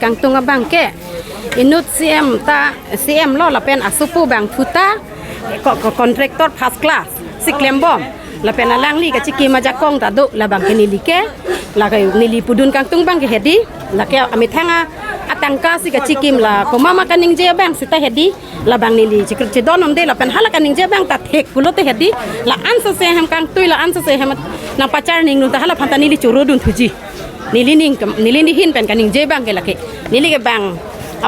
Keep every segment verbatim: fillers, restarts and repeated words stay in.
Kangtung abang ke inut C M ta, C M lo lapen asopo abang thu ta ko, ko contractor first class si klembom. Lapen alangli kachikim ajakong ta do, labang ke neli ke, lake neli pudun kangtung abang ke hedi, lake amethang atangka si kachikim, la komat ma kaningje abang seta hedi, labang neli chikir chedon onde lapen hala kaningje abang ta thek pulote hedi, la-an sose hem kangtui, la-an sose hem nangpachar ning nung ta hala aphan ta neli choro dun thuji. Neli ning kam, neli nihin pen kaningje abang ke lake. Neli ke bang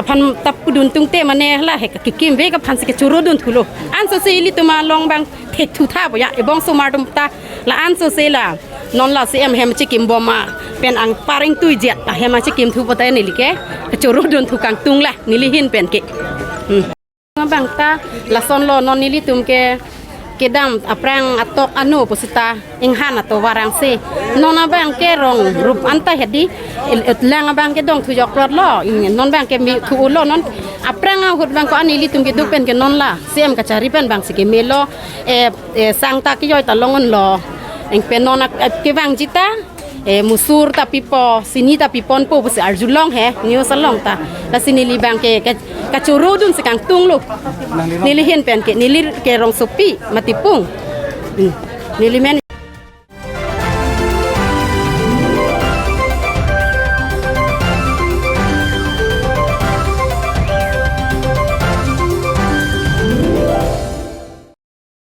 aphan ta pudun tungte mane hala he kakikimvek aphan si kachoro dun thulo. Ansose ilitum along abang thek thu tha bo ya, ebong osomar atum ta la-an sose la non la C M hem chikim bom ma pen angpareng tuijet ahem chikim thu pote neli ke kachoro dun thu kangtung la neli hin pen ke. Hmm. Abang ta lason lo, non nelitum ke kedam aphrang atok ano pusita inghan atovar angse. Non abang ke rong rup anta hedi, el-, etlang abang ke dong thu jok plot lo, in non abang ke me thu lo, non aphrang ahut abang ko-an ilitum keduk pen ke non la C M kachari pen abang si keme lo, eh, eh, sang ta kejoi ta long-un lo. Eng pen non ak-, ak-, kevangji ta, eh, musur ta pipo, sini ta piponpo pusi arjulong he, news along ta. Lasi neli abang ke, ke, kachoro dun si kangtung lo. Neli hin pen ke, neli ke rongsopi, Matipung. Hmm. Neli men